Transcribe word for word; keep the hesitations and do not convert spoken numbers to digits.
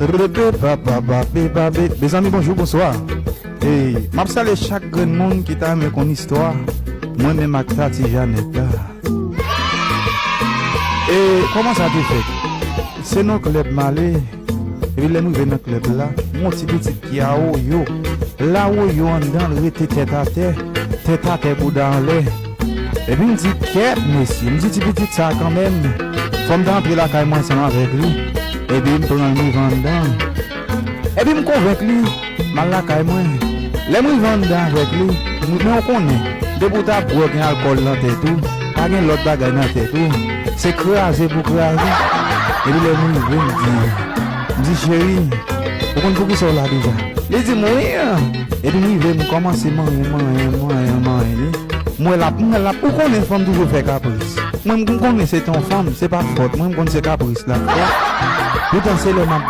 Trebe pa pa pa pe pa pe. Mezanmi, bonjou, bonswa. E, m ap salye chak grenn moun ki ta renmen konn istwa mwen menm ak Tati Janèt la. E kòman sa te fèt? Se nan klèb m ale. Epi lè m rive nan klèb la, m wè yon ti pitit ki awoyo. L awoyo anndan, l rete tèt atè, tèt atè, bouda anlè. Epi m di, kèt, mesye, m di ti pitit sa kanmenm, fò m ta antre lakay mwen ansanm avèk li. Epi m pran l, m rive anndan. Epi m konvenk li, m al lakay mwen. Lè m rive anndan avèk li, m, men ou konnen, depi w ta bwè, gen alkòl nan tèt ou, pa gen lòt bagay nan tèt ou, se kraze pou kraze. Epi lè m rive, m di, m di, cheri, ou konn poukisa w la deja? Li di m, wi. Epi m rive, m kòmanse manyen, manyen, manyen, manyen li. M wè l ap, m wè l ap, ou konnen fanm toujou fè kapris. Mwen, m konnen se te yon fanm, se pa t fòt mwen, m konn se kapris l ap fè. Poutan se lè m ap